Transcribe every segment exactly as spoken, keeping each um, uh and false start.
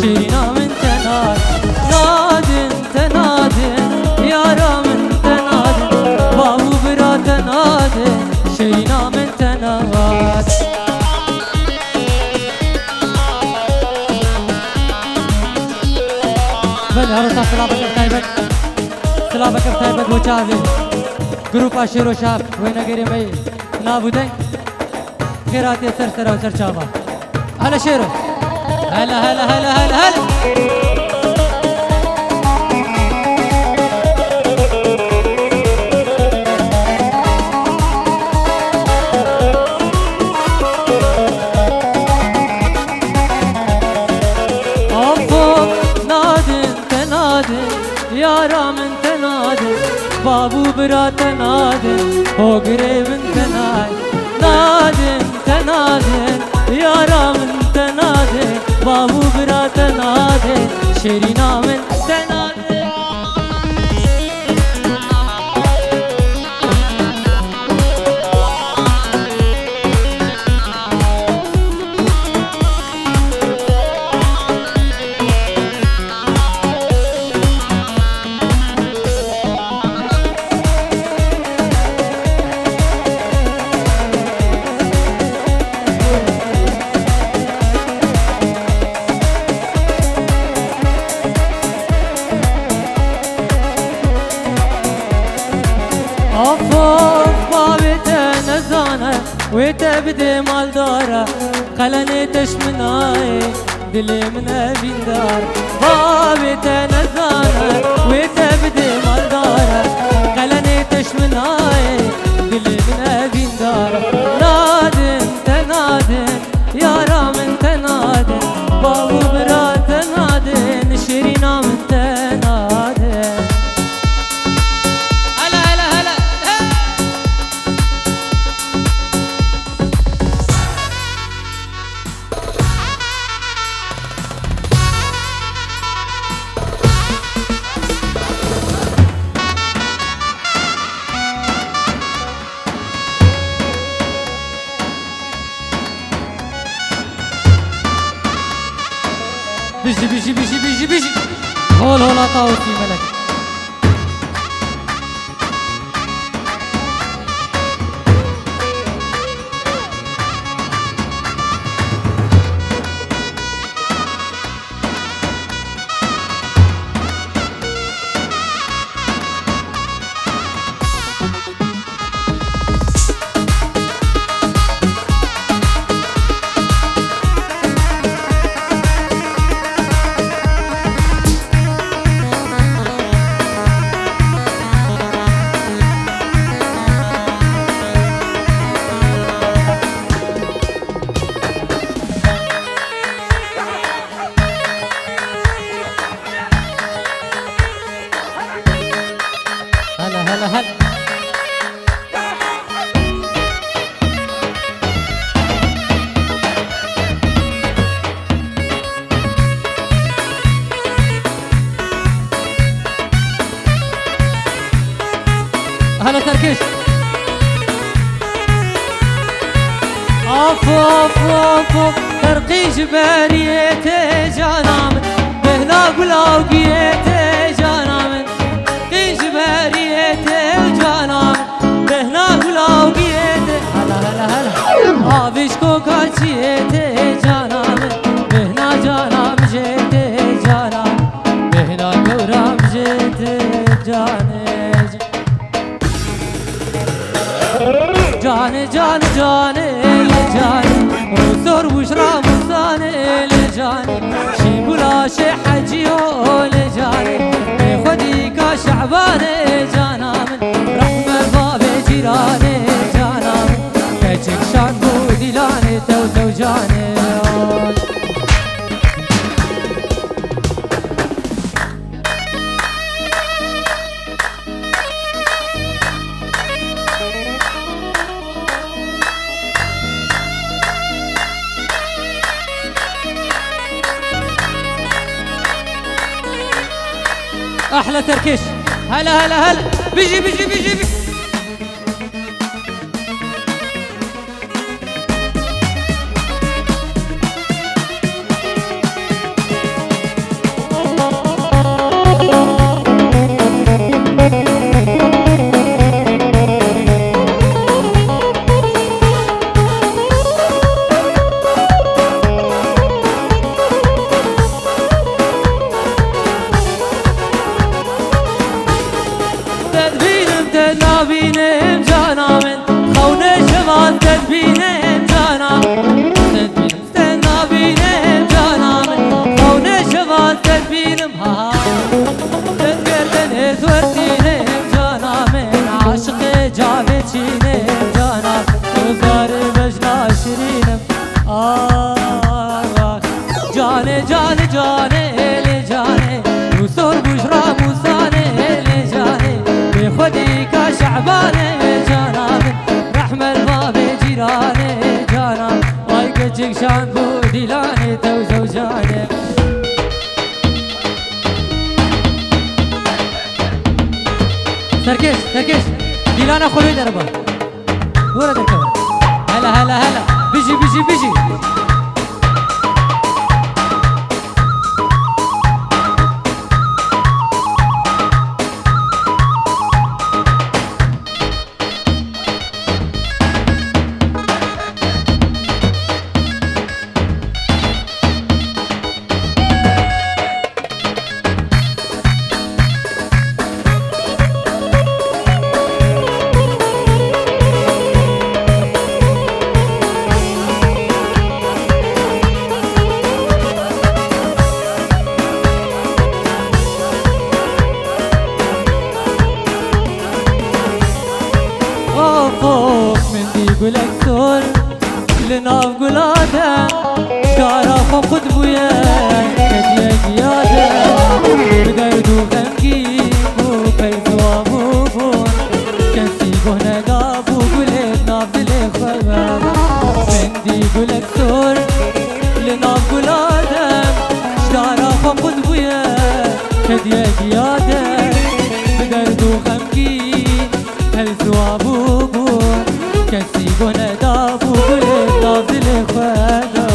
Şêrîna min te nadin, nadin, te nadin, yara min te nadin, bav û bira te nadin, şêrîna min te nadin. Belê, arota silaveke taybet, silaveke taybet bo çavê. Grupa Şêro Şaf, wênegerê me yê nav û deng. Xêr hatiye ser sera û ser çava. Hele Şêro. Hele, hele, hele, hele, hele. Afo nadin, te nadin, yara min te nadin, bav û bira te nadin, hogirê min te nadin, nadin, te nadin, yara min te nadin, bav û bira te nadin, şêrîna min te nadin. Of, of, bavê te nezane, wê te bidê maldara, qelenê teşminayê. Dilê min evîndar, bavê te nezane, wê te bidê maldara. Qelenê teşminayê, dilê min evîndar. Nadin, te nadin, yara min te nadin. Bav û bira te nadin, şêrîna min te nadin. Hele, hele, hele, hey! Bijî, bijî, bijî, bijî, bijî. Hol hola Tawusî Melek. Hele, hele, hele. Hele Terkiş. Of, of, of, of, Terkiş beriyê te cana min. Behna gulawgiyê te cana min. Qîj beriyê te cana min. Behna gulawgiyê te. Hala, hala, hala. Avişko kaçiyê te cana min. Behna cana min jê te cana min. Behna kewra min jê te canê. Canê, canê, canê, lê canê. Rûsor wişra musanê, lê canê. Şîbula şê hecîyo, lê canê. Bê xwedî ka şe'banê, cana min. Rehme bavê cîranê, cana min. Keçik şan bû dîlanê, tew, tew canê. Ehle Terkiş. Hele, hele, hele. Bijî, bijî, bijî, bijî. Bînim cana, sen bînim, sen nabînim cana min. Xewnê şevan ser bînim, ha, ha. Dengê tenê zwertînim cana min. Aşiqê cavê çînim cana. Û zarê bejna şirînim. Ah, ah. Canê, canê, canê, lê canê. Û sor bû ji ramûsanê, lê canê. Bê xwedî ka şebanê, lê cana min. Rehme li bavê cîranê, cana. Ay keçik şand bû dîlanê, tew zewcanê. Serkêş, serkêş. Dîlana xwe bê derba. Were derkeve. Hele, hele, hele. Bijî, bijî, bijî. Of, of, min dî gulek sor. Li nav gula de, ji dara xwe qut bûye, ketiye giya de. Bi derd û xemgîn bû, peysuwa bû bûn. Kesî guh nedabû gulê nav dilê xwe. Min dî gulek sor, li nav gula de, ji dara xwe qut bûye, ketiye giya de. Bi derd û xemgîn, Her siwa bû bû, kesî guh nedabû gulê nav dilê xwe de.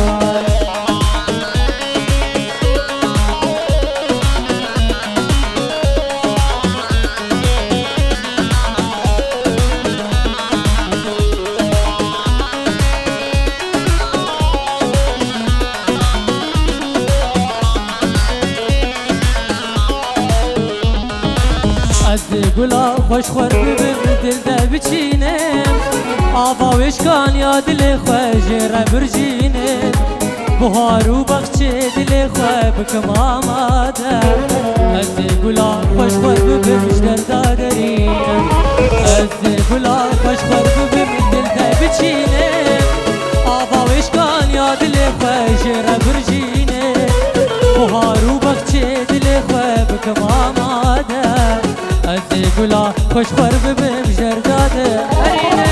Ez dê gula xweş xwer bibim, dil de biçînim. Ava wêşkan ya dilê xwe jê re birjînim. Buhar û baxçê dilê xwe bikim amade. Ez dê gula xweş xwer bibim, ji derda derînim. Ez dê gula xweş xwer bibim, dil de biçînim. Ava wêşkan ya dilê xwe jê re birjînim. Buhar û baxçê dilê xwe bikim amade. Ez ê gula xweş xwer bibim jerdade. Erîne.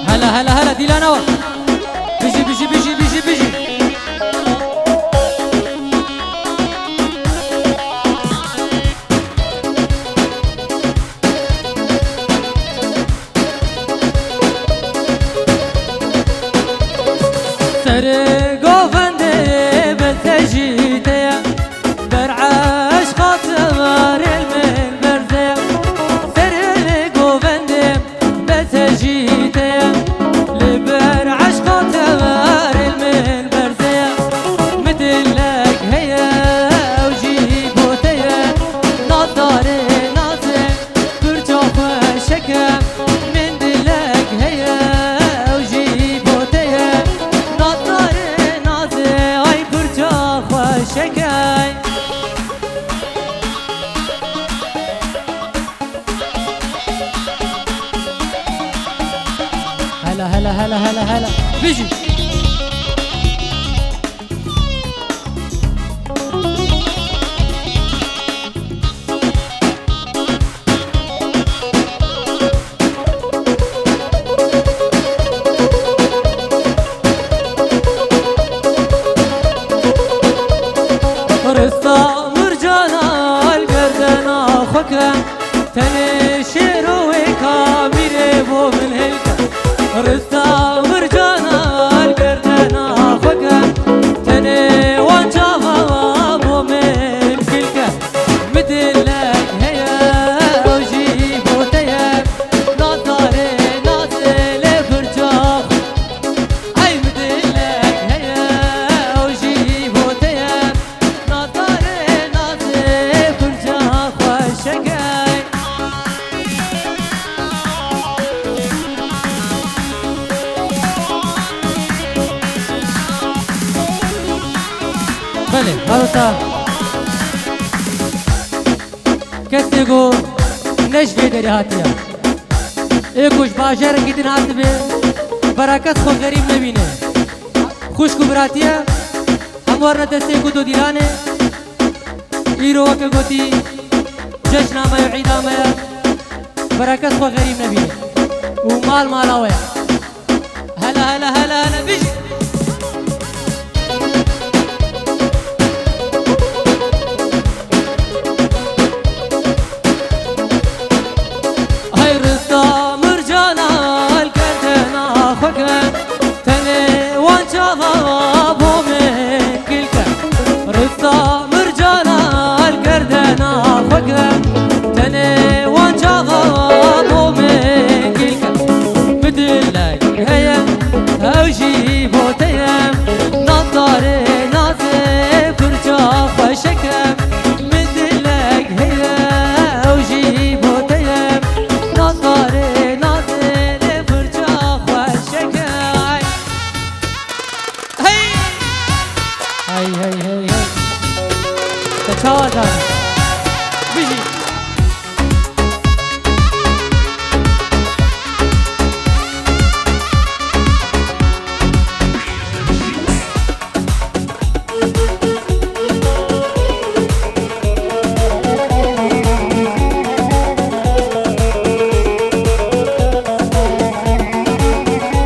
Hele, hele, hele, Dîlana we. Bijî, bijî, bijî, bijî, bijî. Serê govendê be tejî te ye, ber eşqa tevarê min berze ye. Serê govendê be tejî te ye, li ber eşqa tevarê min berze ye. Min dilek heye ew jî bo te ye, nazdarê nazê. Pirça xweşeke min dilek heye, ew jî bo te ye. Nazdarê nazê, ay pirça xweşeke. Hele, hele, hele, hele, hele. Bijî. Rista murcana Tenê şêro wê kamîrê bo min hilke. Rista mircana li gerdena xwe ke. Tenê wan çava bo min kilke. Midilek heye ew jî bo te ye. Nazarê nazê lê firça xwe. Ey midilek heye ew jî bo te ye. Nazarê nazê firça xweşeke. Belê, herota. Kesê ku ne ji vê derê hatiye, ê ku ji bajarekî din hatibe, bera kes xwe xerîb nebîne. Xwişk û biratiye, hemû werne destê ku dodîlanê. Îro weke gotî, cejna me ye, îda me ye. Bera kes xwe xerîb nebîne. Û mal mala we ye. Hele, hele, hele, hele, bijî. Hey rista mircana li gerdena xwe ke. Tenê wan çava bo min kilke. Rista mircana li gerdena xwe ke. Tenê wan çava bo min kilke. Midilek heye ew jî bo te ye. Nazarê nazê firça xweşeke. Midilek heye ew jî bo te ye. Nazarê nazê lê firça xweşeke. Hey! Hey, hey, hey, hey. Te çawa zanî? Bijî.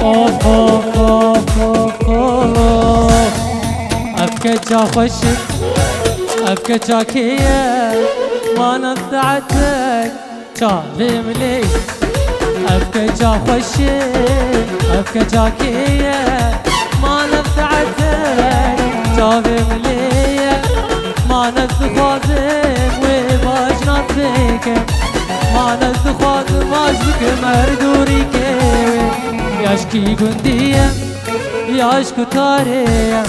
Of, of, of, of, of. Ev keça xweş e, ev keça kê ye, mana saetek çavê min lê. Ev keça xweş e, ev keça kê ye, mana saetek çavê min lê ye. Man ez dixwazim wê baş nas bikim. Man ez dixwazim baş bikim her dûrî kê wê. Ya ji kî gundî ye, ya ji kutarê ye,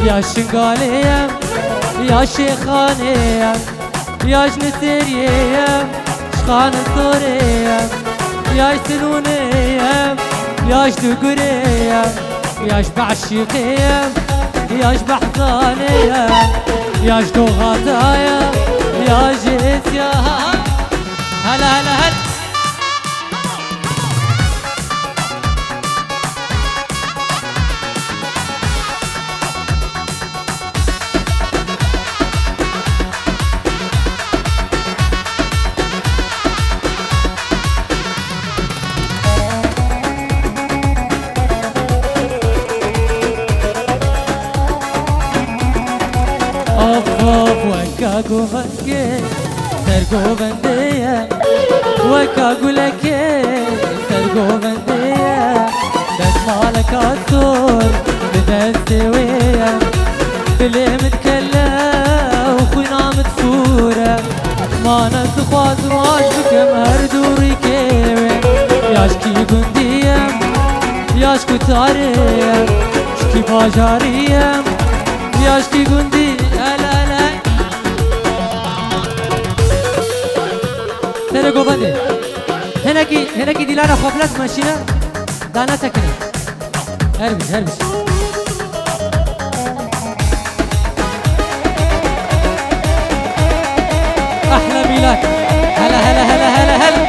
ya ji Şingalê ye, ya Şêxanê ye, ya ji Nisêriyê ye, ji Xanin Sorê ye, ya ji Sinûnê ye, ya ji Dugurê ye. Ya ji Beşîqê ye, ya ji Behzanê ye, ya ji Doxata ye, ya ji Êsya. Hele, hele, hele. Of, of, weka govendê ser govendê ye. Weka gulekê ser govendê ye. Destmaleka sor bi destê wê ye. Dilê min dikele û xwîna min difûre. Man ez dixwazim aş bikim her dûrî kê wê. Ya ji kî gundî ye, ya ji kutarê ye, ji kî bajarî ye, ya ji kî gundî. Hele, hele. Serê govendê. Hinekî, hinekî dîlana xwe bilez meşîne. Dane sekine. Her biş, her biş. Ahla mîlat. Hele, hele, hele, hele, hele.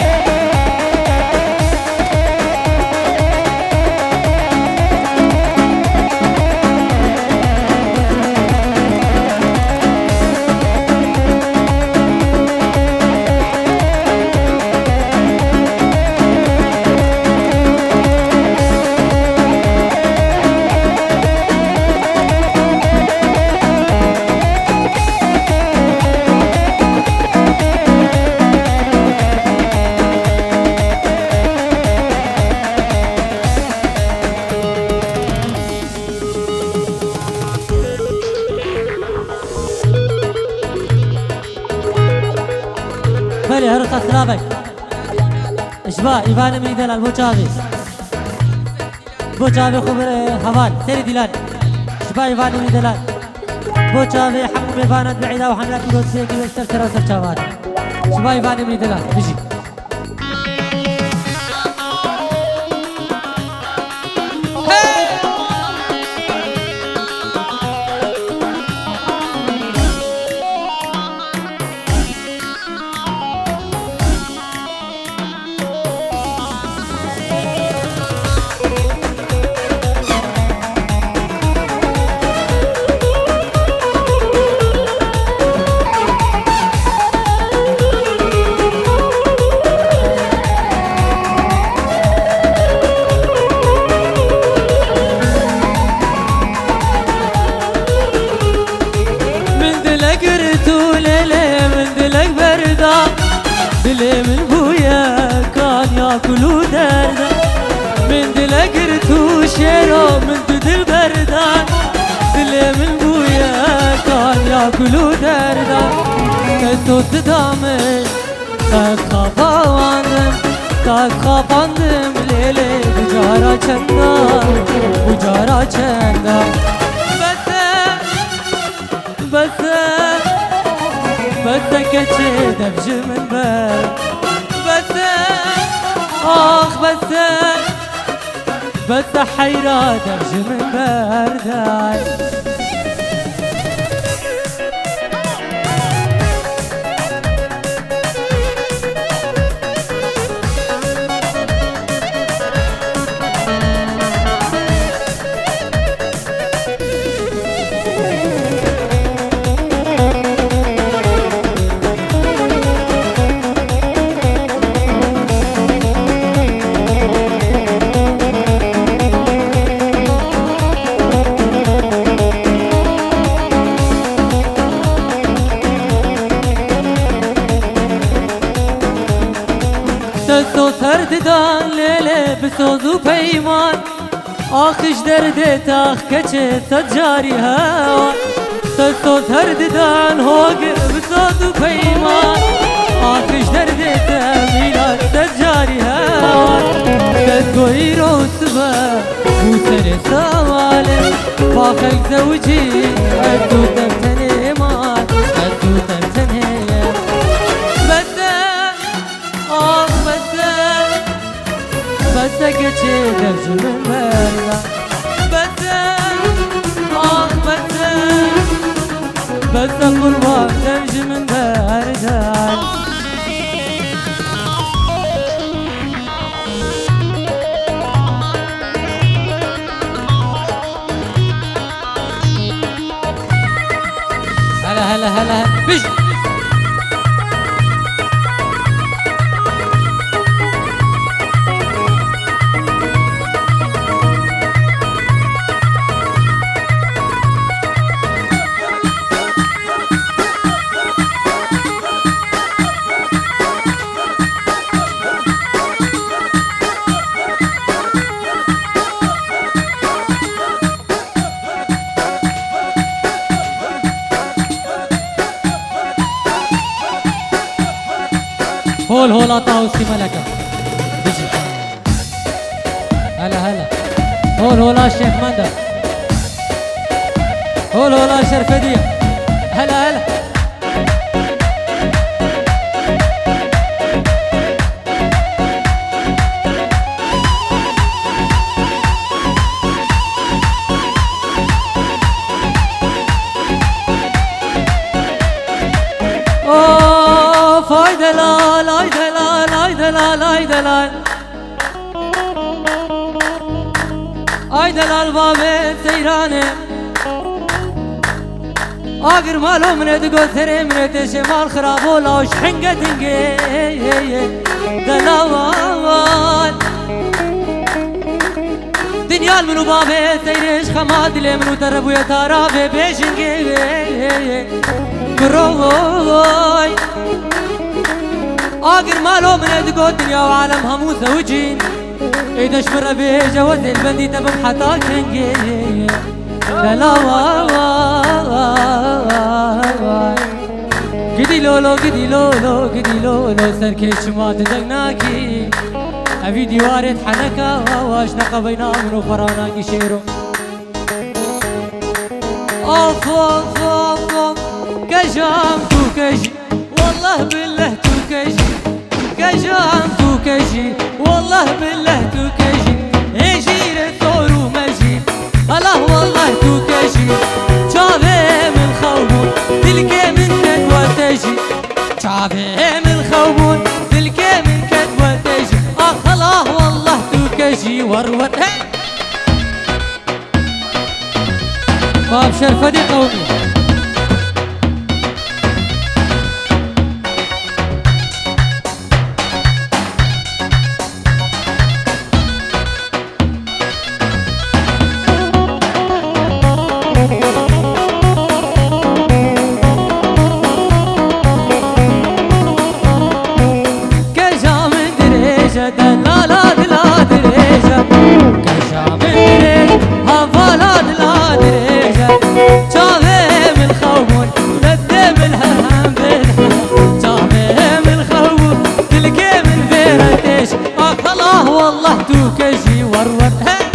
Belê, herika silavek. Ji ba Îvanê min delal, bo çavê. Bo çavê xwe bir, e, heval, serê dîlan. Ji ba Îvanê min delal. Bo çavê hemû mêvanan bi îda û hemla pîroziyekî wê ser sera ser çavan. Ji ba Îvanê min delal. Bijî. Min dilek girt û lêlê min dilek berda. Dilê min bûye kanya kul û derda. Min dilek girt û şêro min tu dil berda. Dilê min bûye kanya kul û derda. Te sot dida min, qet xapawandim, qet xapandim, lêlê bu cara çenda, bu cara çenda. Bes e, bes e, bes e keçê dev ji min ber. Bes e, ax bes e, bes e heyra dev ji min berday. Te soz her didan lêlê bi soz û peyman. Ax ji derdê te ax keçê sed carî hewa. Te soz her didan hog bi soz û peyman. Ax ji derdê te mîlat sed carî hewa. Te goyî ro sibe bû serê sewalê. Ba xelk zewicî ez û te tenê man. Ez û te tenê ye. Bes e, ax bes e. Bes e keçê dev ji min berda. Bes e, ax bes e. Bes e qurban dev ji min berda. Hele hele hele hele. Bij. Hol hola Tawusî Meleke. Bijî. Hele hele. Hol hola Şêx Mende. Hol hola Şerfediye. Hele hele. Of, ay delal, ay delal, ay delal, ay delal. Ay delal bavê seyranê. Agir malo min e digot serê min e têşê mal xirabo law ji hinge dingê. Delawan. Dinyal min û bavê seyrê ji xema dilê min û te rebûye taravê bêjingê. Miroy. Agir malo min e digot dinya û alem hemû zewicîn. Ê deş min re bêje we zêlbendî te bim heta kengê. Dela vay. Dilolo, gidilolo, gidilolo, serkê çima tu deng nakî. Evî dîwarê heneka, wa ji neqebeyna min û xwe ranakî şêro. Of, of, of, of, kejam tu kejî, wallah billah tu kejî. Kejam tu kejî, wallah billah tu kejî. Hêjîrê sor û mejî, Allah wallah tu kejî. Çavê min xew bûn, dilkê min ket we te jî. Çavê min xew bûn, dilkê min ket we te jî. Ax Allah wallah tu kejî, wer wer. Hey! Bab Şerfedî qewimî. Keja min dirêj e, delala dila dirêj e. Keja min dirêj, hevala dila dirêj e. Çavê min xew bûn, destê min herhem bin. Çavê min xew bûn, dilkê min vêre têj. Ax Allah wallah tu kejî wer wer. Hey!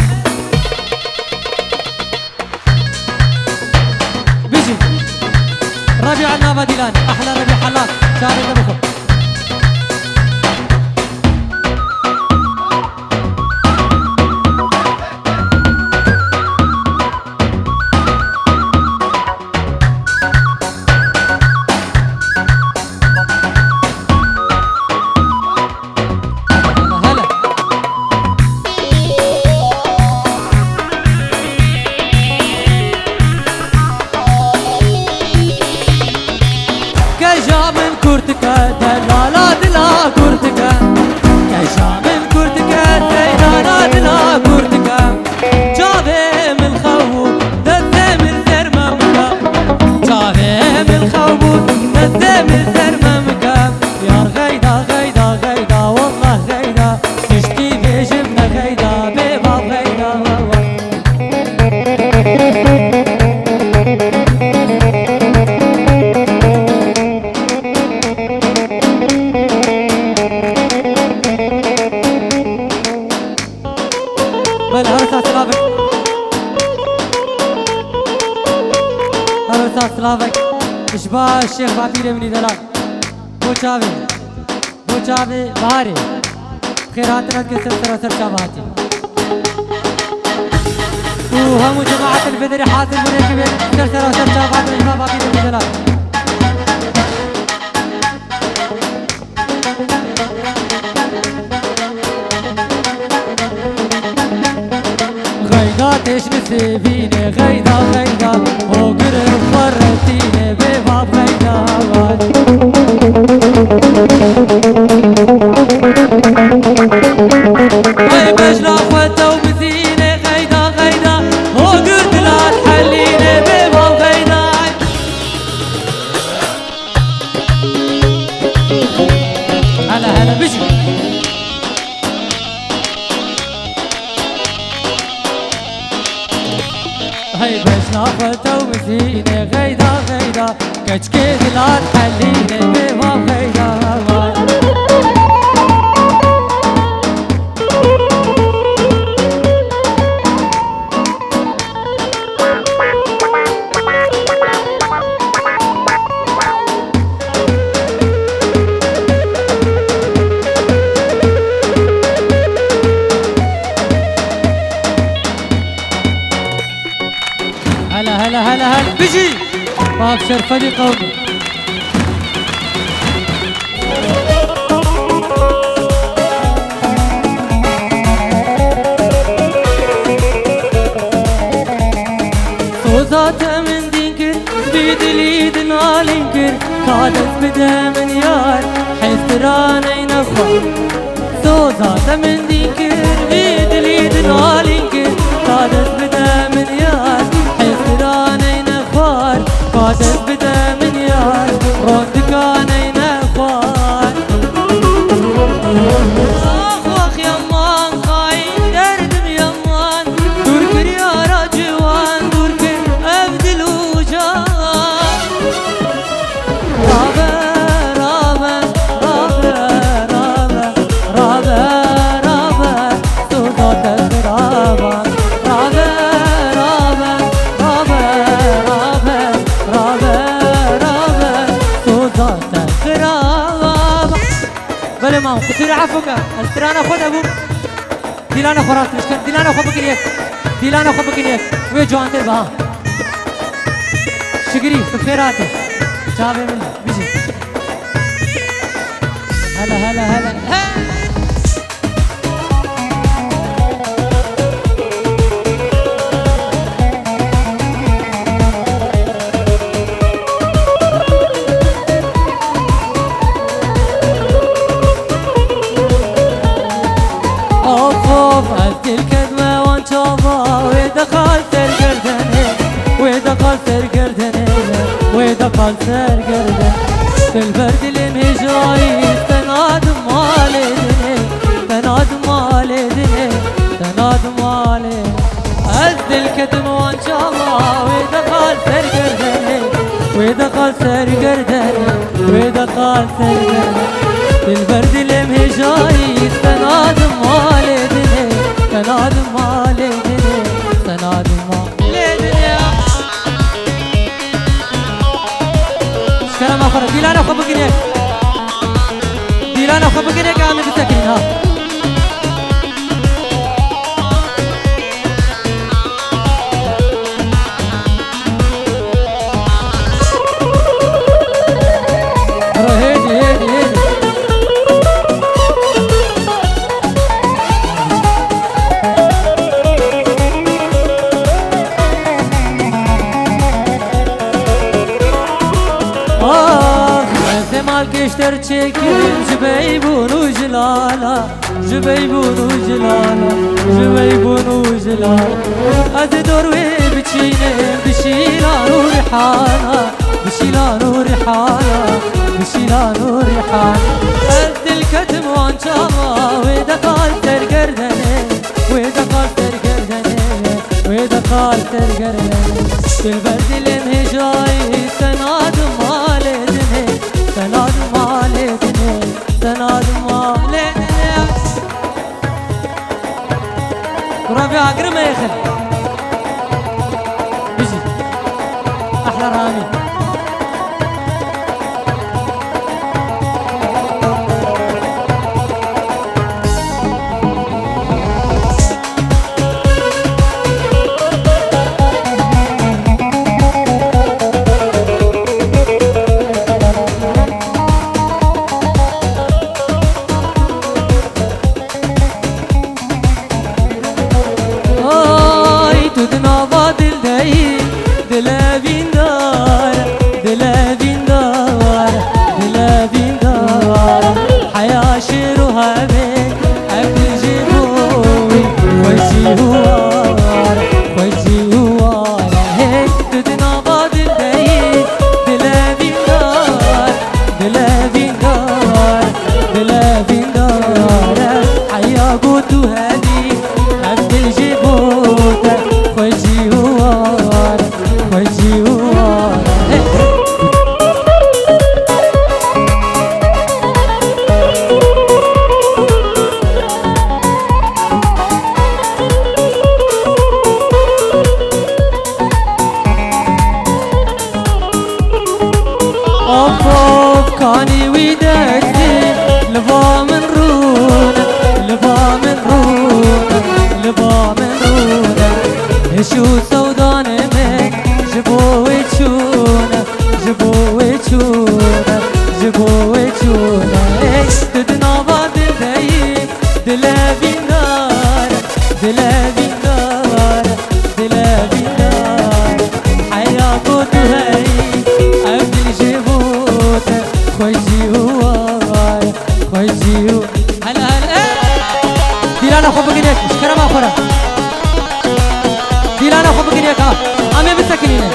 Bijî. Rebîa nava Dîlan. Ehla Rebîa hela. Çavê te bixwe. Keja min kurtike, delala dila kurtike. Keja min kurtike, seydana dila kurtike. Çavê min xew, destê min ser me bike. Çavê min xew bû, destê min ser me bike. Yar xeyda, xeyda, xeyda, wallah xeyda. Tiştî bêjim ne xeyda, bê bav xeyda, wa, wa. Belê, her wisa silavek. Her wisa silavek. Ji ba Şêx Bapîrê min î delal. Bo çavê. Bo çavê Biharê. Xêr hatina dike ser sera ser çava hatî. Û hemû cemaetên Bedirê hazir bûne ki bê ser sera ser çava hatin ji ba Bapîrê min î delal. Xeyda têşni sêvînê, xeyda, xeyda, hogir xwe retînê, bê vab xeyda van. Ay bejna xwe tew bizînê, xeyda, xeyda, hogir dilat helînê, bê vab xeyda. Hele hele bijî. Hey bejna xwe tew bizînê xeyda xeyda. Keçkê dilat helînê bê va xeyda va. Hele hele hele hele. Bijî! Bak şerfedî qewm. Soza te min dîn kir, vî dilî di nalîn kir, ka dest bide min yar, hêz tira neyne xwe. Soza te min dîn kir, vî dilî di nalîn kir, ka dest bide min yar, hêz tira neyne xwar, ka dest bide min yar, rondika neyne xwar. Ax wex yaman xayîn, derdim yaman, dûr kir yara ciwan, dûr kir ev dil û can. Tabe Date xiraba. Belê mam, qusûrê efû ke. Ez strana xwe de bûm. Dîlana xwe rast nişkin. Dîlana xwe bikin yek. Dîlana xwe bikin yek. Wê ciwantir be ha. Şigirî, tu fêr hatî. Çavê min, bijî. Hele, hele, hele. He! Of, of, ez dil kedme wan çava, wê dexal ser gerdenê, wê dexal ser gerdenê, wê dexal ser gerdenê. Dilber dilê min hêjayî, te nadim malê dinê, te nadim malê dinê, te nadim malê. Ez dil ketim wan çava, wê dexal ser gerdenê, wê dexal ser gerdenê, wê dexal ser gerdenê. Dilber dilê min hêjayî, te nadim malê dinê, te nadim malê dinê, te nadim malê dinê. Ji kerema xwe re, dîlana xwe bigirê. Dîlana xwe bigirê, ka em ê bisekinîn, ha. Bro, hêdî, hêdî, hêdî. Ax, ez ê malkêş derçêkim ji beybûn û ji lala, ji beybûn û ji lala, ji beybûn û ji lala. Ez ê dor wê biçînim bi şîlan û rihana, bi şîlan û rihana, bi şîlan û rihana. Ez dil ketim wan çava, wê deqal ser gerdenê, wê deqal ser gerdenê, wê deqal ser gerdenê. Dilber dilê min hêjayî, te nadim malê dinê, te nadim malê dinê, te nadim malê dinê. Kura vê agirê me yêxin. Bijî. Ehla Ramî. Ay, tu di nava dil de yî, dile vîndar, dile vîndar, dile vîndar. Heya şêr û hevê, ev dil ji bo wî xweşî û war, xweşî û war. Hey, tu di nava dil de yî, dile vîndar, dile vîndar, dile vîndar e. Heya ku tu hebî, ev dil ji bo te xweşî û war, xweşî û war e. Hey, hey. Of, of, kanî wî destî, li ba min rûne, li ba min rûne, li ba min rûne. Hêş û sewdanê min ji bo wê çûne, ji bo wê çûne, ji bo wê çûne. Ey, tu di nava dil de yî, dile vîndar, dile vîndar, dile vîndar. Heya ku tu heyî, ev dil ji bo te xweşî û war, xweşî û. Hele, hele, eh! Dîlana xwe bigirê, ji kerema xwe re. Dîlana xwe bigirê, ha. Em ê bisekinîne.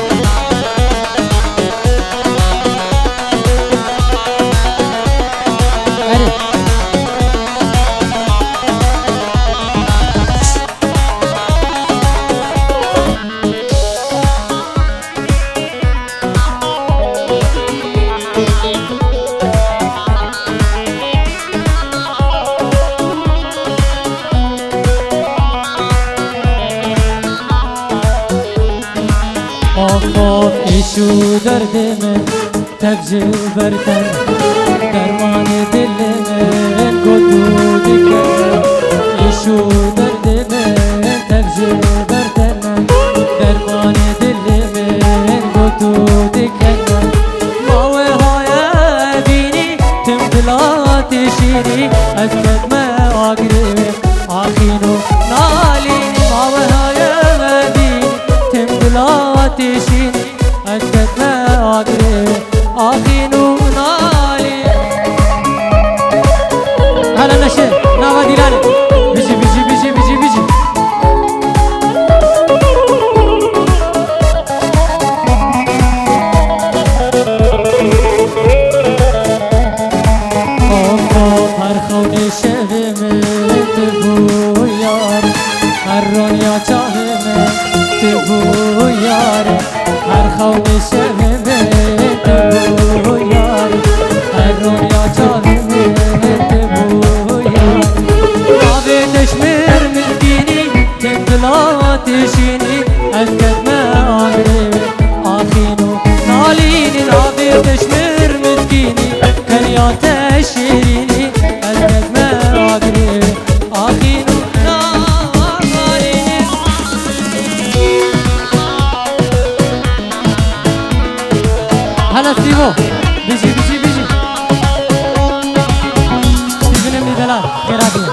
Erê. Of, of, îş û derdê min. Tev ji ber te ne, dermanê dilê min got û dikene. Îş û derdê min tev ji ber te ne, dermanê dilê min got û dikene. Ma we haye bînî tim dila têşînî, ez ketme agirê wê axîn û nalînî. Ma we haye bînî tim dila têşînî, ez ketme agirê axîn û nalî. Hele neşe, nava dîlanê. Bijî, bijî, bijî, bijî, bijî. Of, of, her xewnê şevê min tu bû yar. Her roniya çavê min tu bû yar. Her xewnê şevê min tu bû yar. Her roniya çavê min tu bû yar. Navê te ji mir min dînî, tim dila têşînî, ez ketme agirê wê axîn û nalînî. Navê te ji mir min dînî, tenya te şêrînî, ez ketme agirê wê axîn û nalînî. Hele Stîvo, bijî, bijî, bijî. Stîvine min delal, xêra bîne.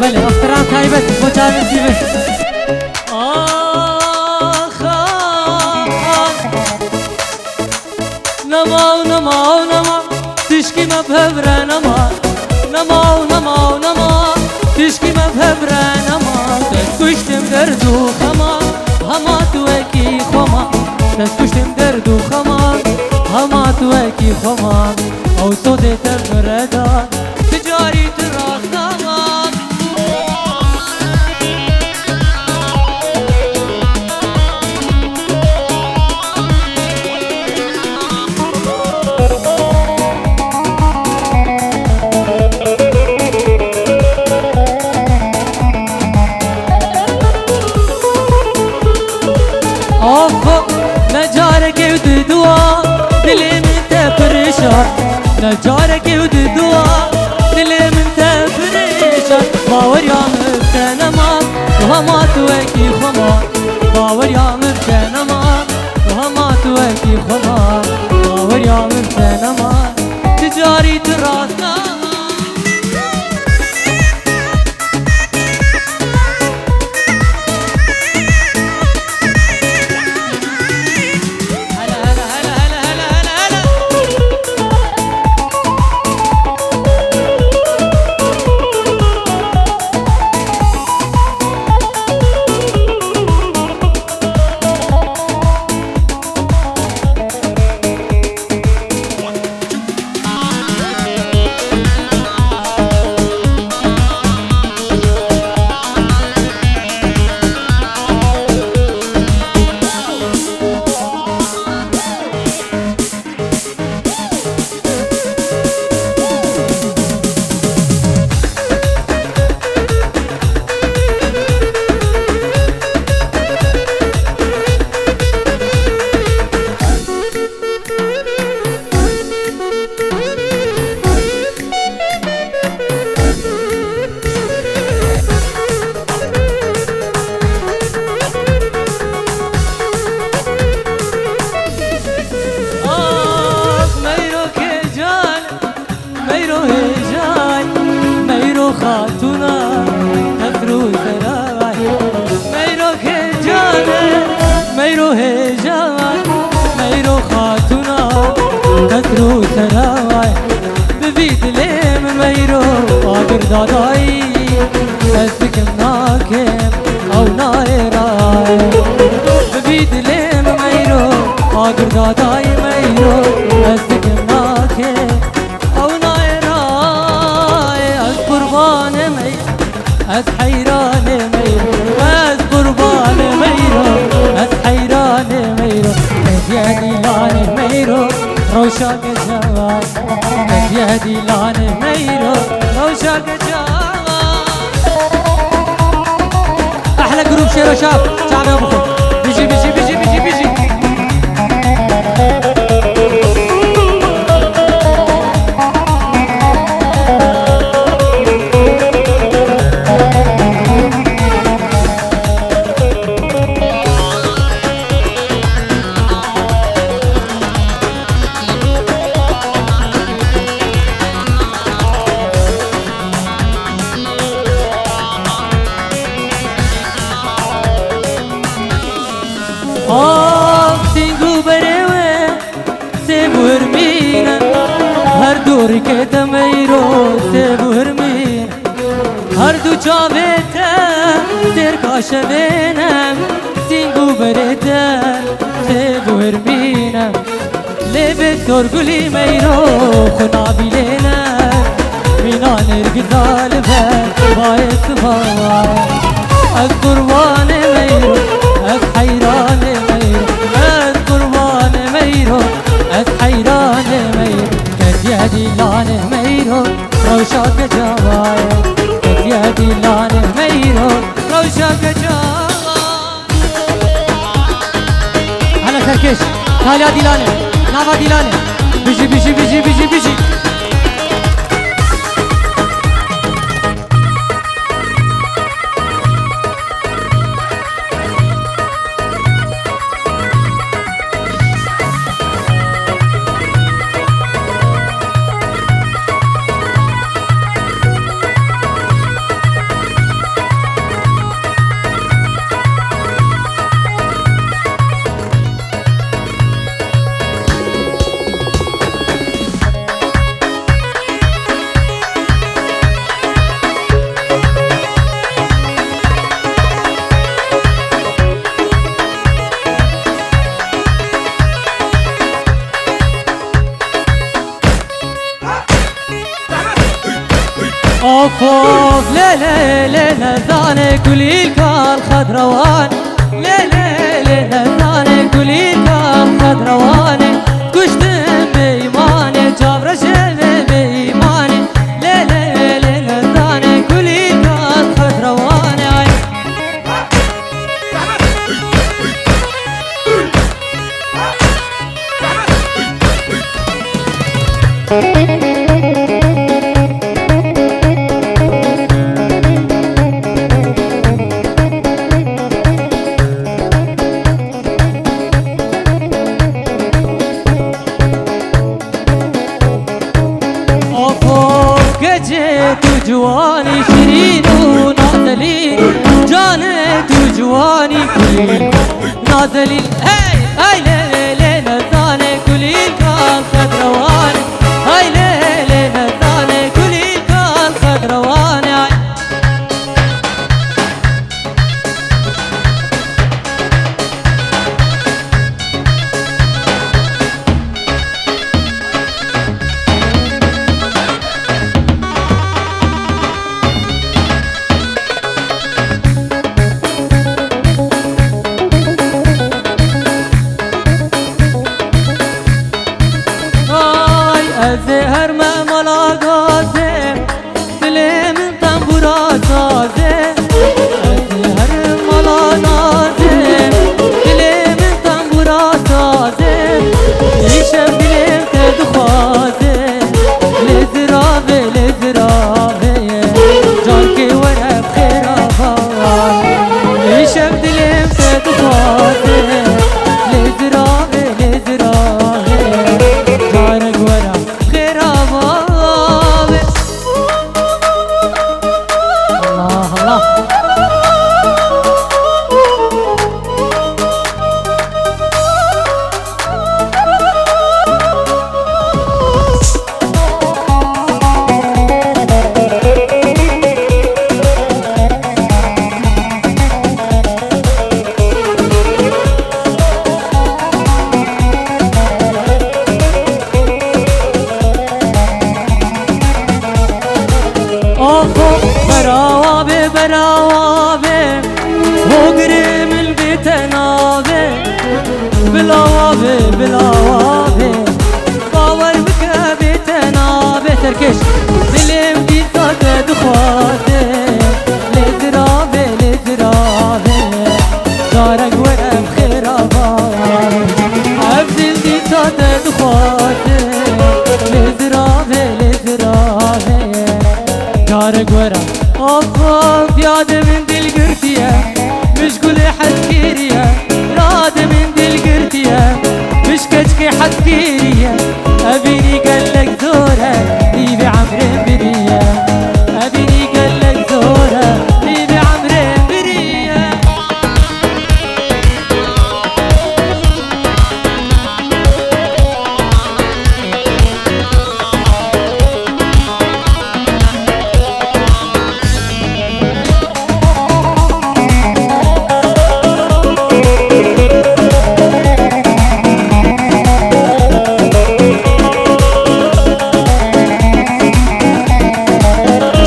Belê, afteran taybet, bo çavên Stîvê. Ax, ax, ax. Nema, nema, nema, tişkî me bi hev re nema. Nema, nema, nema, tişkî me bi hev re nema. Dest kuştim derd û xema, hema tu wekî xwe ma. Dest kuştim derd û xema, hema tu wekî xwe ma. Ew sodê te min re da, ti carî tu rast nama. Ax, ne careke ew di dua, dilê min te pirişan. Ne careke ew di dua, dilê min te pirişan. Baweriya min bi te nema, hema tu wekî xwe ma. Baweriya min bi te nema, hema tu wekî xwe ma. Baweriya min bi te nema, ti carî tu rast nema. Ax, meyro kêcan, meyro hêjan, meyro xatûna, qesr û seray. Meyro kêcan e, meyro hêjan, meyro xatûna, qesr û seray. Bi vî dilê min meyro Dadayî, ez dikim nakim, ew nayê raye. Bi vî dilê min meyro, agir dadayî meyro, ez dikim nakim, ew nayê raye. Ez qurbanê meyro, ez heyranê meyro, ez qurbanê meyro, ez heyranê meyro. Hediye dîlanê meyro, rewşa geca. Hediye dîlanê meyro, rewşa geca. Ehle grûp Şêro Şap, çavê bixwe. Bijî, bijî, bijî, bijî, bijî. Ax, sîng û berê we sêv û hirmîn e, her du rîkê te meyro sêv û hirmîn e. Her du çavê te sêr kaşevê ne, sîng û berê te sêv û hirmîn e. Lê bê sorgulî meyro xwe nabîlêne, mîna nêrgiza li ber bayê siva. Ez qurbanê meyro, ez heyranê meyro, ez qurbanê meyro, ez heyranê meyro. Ketiye dîlanê meyro, rewşa geca waye. Ketiye dîlanê meyro, rewşa geca waye. Hele serkêş, taliya dîlanê, nava dîlanê. Bijî, bijî, bijî, bijî, bijî. Of, of, lê, lê, lê, nezane kulîlka li xedrewan. Lê, lê, lê, nezane kulîlka li xedrewanê. Kuştim bêîmanê, çavreşê me bêîmanê. Lê, lê, lê, nezane kulîlka li xedrewanê. Ay. Of, of, gecê tu ciwanî şirîn û nazelîn, canê tu ciwanî kulîlk nazelîn. Hey, hey, lê, lê, lê, nezane kulîlka li xedrewanê. Hey, lê, lê, nezane kulîlka li xedrewanê. Ay. Rawa be, hogirê min bê te nabe. Bila wa be, bila wa be. Bawer bike bê te nabe. Serkêş. Dilê min dîsa te dixwaze. Lê dirabe, lê dirabe. Carek were bi xêra ba. Ev dil dîsa te dixwaze. Lê dirabe, lê dirabe. Carek were. Of, of, yadê min dil girtiye. Min ji gulê hez kiriye. Yadê min dil girtiye. Min ji keçikê hez kiriye. Evînî gelek zor e. Nîvê emrê min biriye. Evînî gelek zor e. Nîvê emrê min biriye.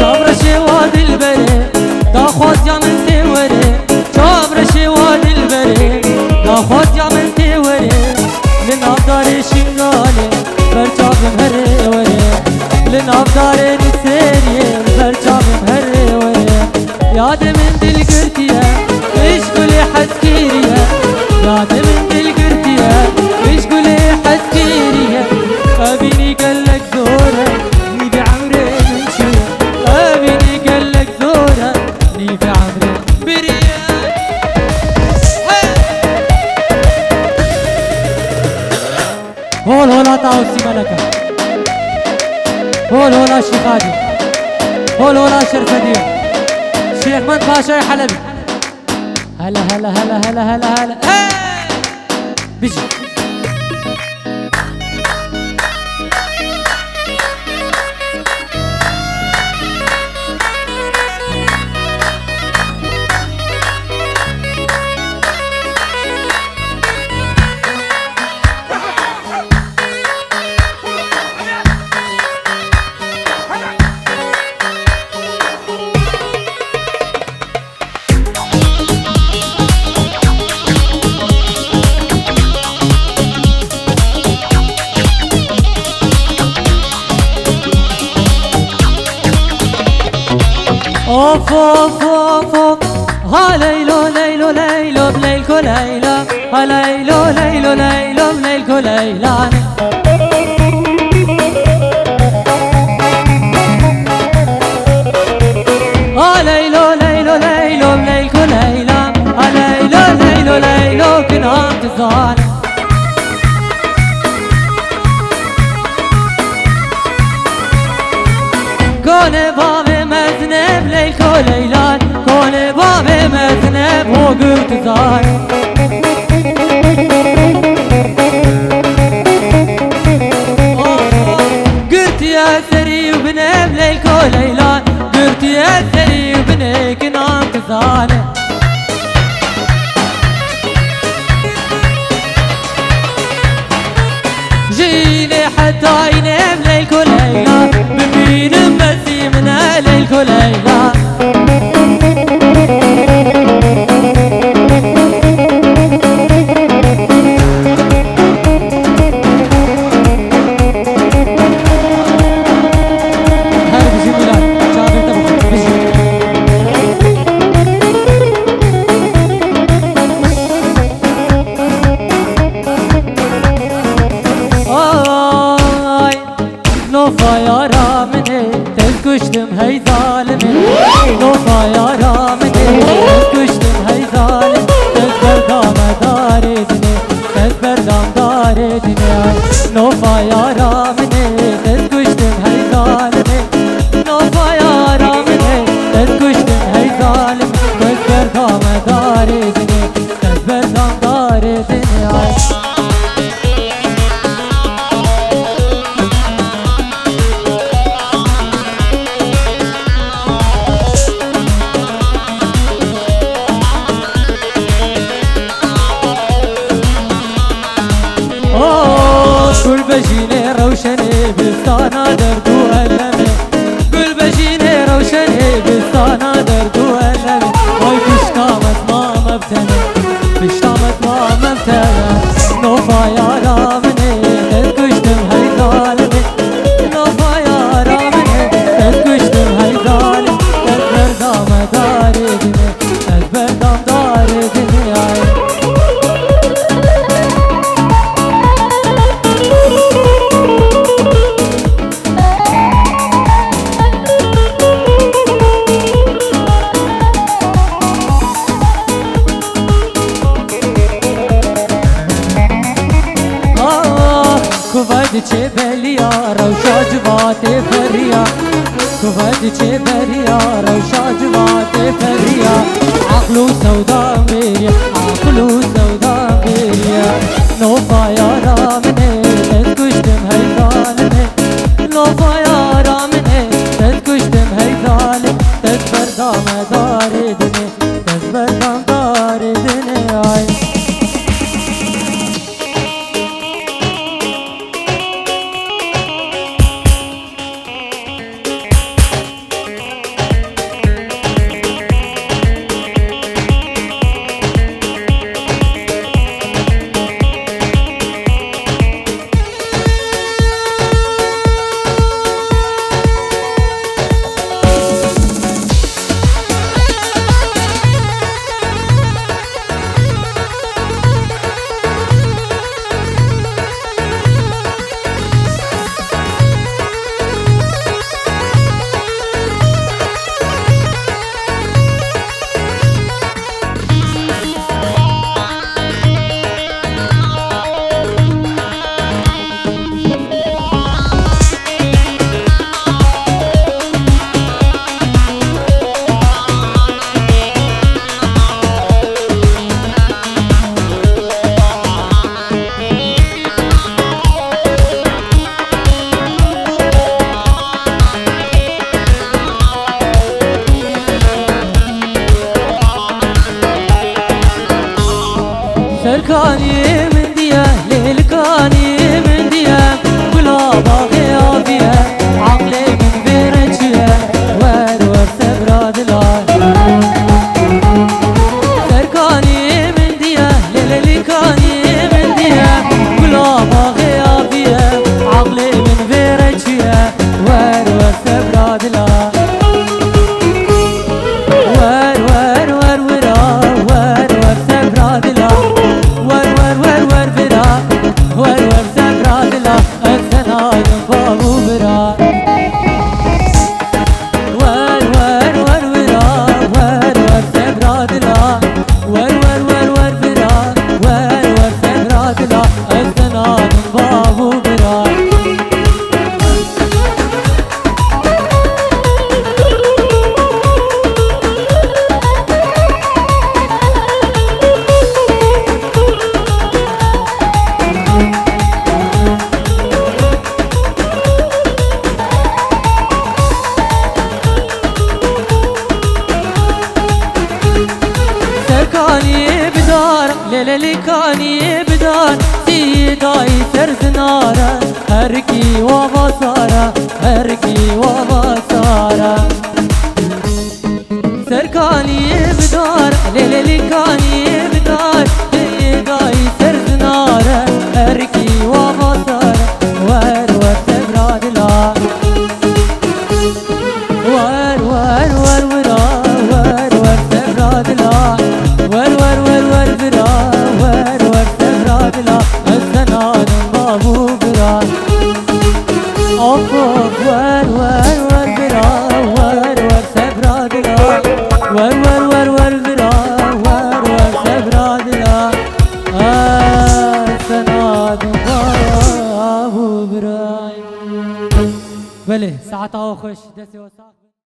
Çavreşê wa dilberê, daxwaziya min tê werê. Çavreşê wa dilberê, daxwaziya min tê werê. Li nav darê Şingalê, ber çavim herê werê. Li nav darê Nisêriyê, ber çavim herê werê. Yadê min dil girtiye, min ji gulê hez kiriye. Yadê min dil girtiye, min ji gulê hez kiriye. Evînî gelek zor e, nîvê emrê min çûye. Evînî gelek zor e, nîvê emrê biriye. Hey! Hol hola Tawusî Meleke. Hol hola Şîxadî. Hol hola Şerfedî. Şêxmend Paşayê Helebî. Hele, hele, hele. Hey! Bijî. Of, of, of, of. Ha leylo, leylo, leylo, leyko leyla. Ha leylo, leylo, leylo, leyko leyla. Ha leylo, leylo, leylo, leyko leyla. Ha leylo, leylo, leylo, kinan dizan. Konê bavê mezin e, leyko leylan. Konê bavê mezin e, ho girtizan. Girtiye serî û binê, leyko leylan. Girtiye serî û binê, kinan dizane. Jînê heta înem leyko leyla, bimînim besî min e leyko leyla. Her bijî Mîlan, çavê te bixwe, bijî. Ay, nofa yara min e, tez kuştim hey zalimê. Nofa yara min e, tez kuştim hey zalim. Tez berdame darê dinê, tez berdam darê dinê. Ay, nofa yara min e, tez kuştim hey zalimê. Nofa yara min e, tez kuştim hey zalim. Tez berdame darê dinê. Ez berdam darê dinyayê. O, gul bejînê rewşenê bistana derd û elemê. Gul bejînê rewşenê bistana derd û Çê beriya rewşa civatê periya. Aql û sewda mêriye, aql û sewda mêriye. Nofa yara min ê, ez kuştim hey zalimê. Nofa yara min ê, ez kuştim hey zalim. Dest berdame darê dinê, dest berdam darê dinê ay. Serkaniyê min diye, lêlikaniyê min diye, gula baxê aviye, aqlê min vê re çiye, wer wer sebra dila. Serkaniyê min diye, lêlêlikaniyê min diye, gula baxê aviye, aqlê min vê re çiye, wer wer sebra dila. Wer wer wer wira, wer wer sebra dila. Wer wer wer wer vira, wer wer sebra dila. Ez senadim bav û bira. Wer wer wer wira, wer wer sebra dila. Wer wer wer wer vira, wer wer sebra dila. Ez senadim bav û bira. Serkaniyê bidar, lêlêlikaniyê bidar, sîdayî ser zinare, her kî wava sare, her kî wava sare. Serkaniyê bidar, lêlêlikaniyê bidar, sîdayî ser zinare, her kî wava sare, wer wer sebra dila. Wer wer wer wira, wer wer sebra dila. Wer wer wer wer vira, wer wer sebra dila. Ez senadim bav û bira. Of of, wer wer wer vira, wer wer sebra dila. Wer wer wer wer vira, wer wer sebra dila. Ez senadim bav û bira. Belê, saeta we xweş, destê